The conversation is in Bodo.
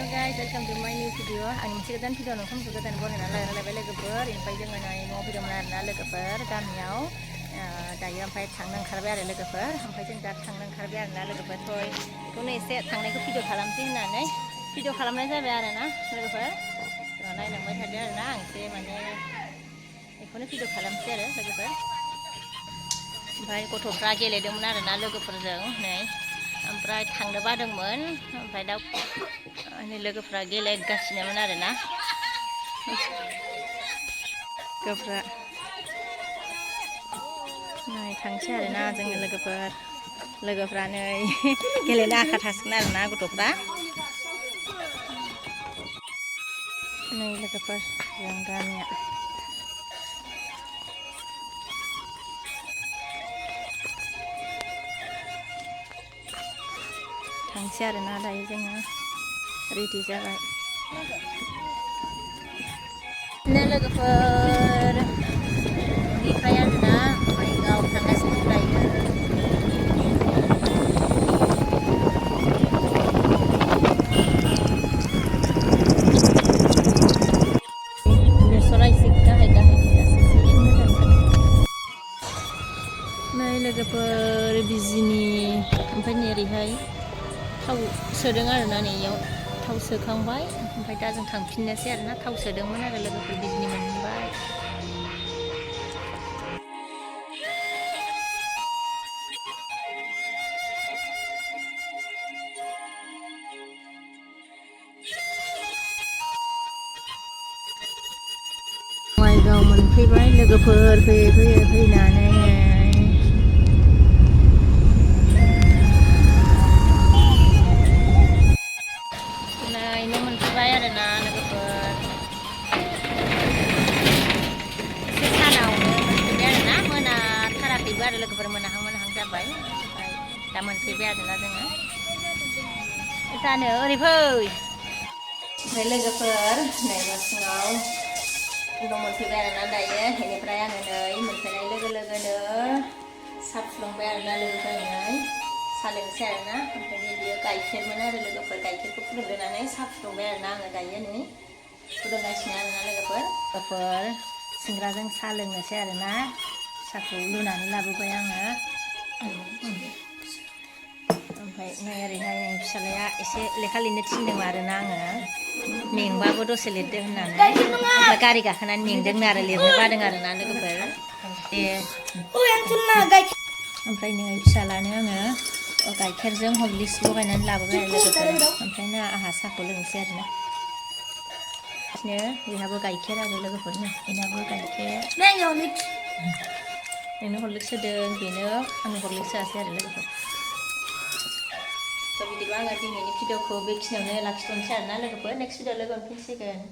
Hello guys, welcome to my new video. Anh mình sẽ đến video nào không có tên của này là lại lấy cái bơ, thì bây giờ ngày này mua video này là lấy cái bơ cam nhau. Tại vì phải thằng năng khá lấy cái bơ, không phải chân đặt thằng năng khá là lấy cái bơ thôi. Cái này sẽ thằng này có video khá làm gì nè này, video khá làm này sẽ về này nè, lấy cái bơ. Rồi này là mới thay ra nè, anh sẽ mà này, cái này video khá làm gì đấy, lấy cái bơ. Phải có thuộc ra kia lấy được nè, lấy cái bơ rồi này. Omprai thang dah badang men, omprai dah ini lagi frage leg gas ni mana ada na? Kepra, nai thang cia ada na, jangan lagi fra ni, kelena katas na ada na, kutuk dah. Nai lagi fra yang kami. Thangsi ada na dah izin ready jalan. Ini lagi per di kaya na, mai kau tangga sebelah ya. Besorai sikka hai dah sisi ini kan. Ini lagi per bizini, apa ni rihai? Thau serdeng ada na ni yang thau serkangbai, sampai dah jeng thangpinnya sih ada na thau serdeng mana ada lagi berbisnis menbai. Ngoài gầu mình phi bái lagi phi nà này. Ada lagi bermenang cabai, taman PB ada lah dengan. Kita ni, ribut. Ni lagi per, ni masngau. Taman PB ada nada ya, ini perayaan ada, ini perayaan lagi ada. Sablon PB ada lagi, saling share na. Ini dia kaikir mana ada lagi per kaikir tu pun ada na, sablon PB ada ya ni. Sudah nasi ada lagi per, singrajang saling share na. Satu lunan labu bayang ya. Sampai hari yang bisa ya, isi lekal ini cindeng warna nga. Mingba bodoh selideng nana. Bakari kah kanan mingdeng nara lirna badeng nara nana keber. Oh yang cina gay. Sampai ini bisa lah nga. Oh gay kerjeng hoblis bukan nan labu bayang keber. Sampai na ahasa kuling siarna. Ini lihat gay kera ada lagi pernah. Ini apa gay kera? Nengok. Ini holik sedang, bina, anu holik sahasi ada lagi. Tapi di bawah ini video ko, bikin yang ni lagi sponsor, nala kepada next video lagi on Facebook kan.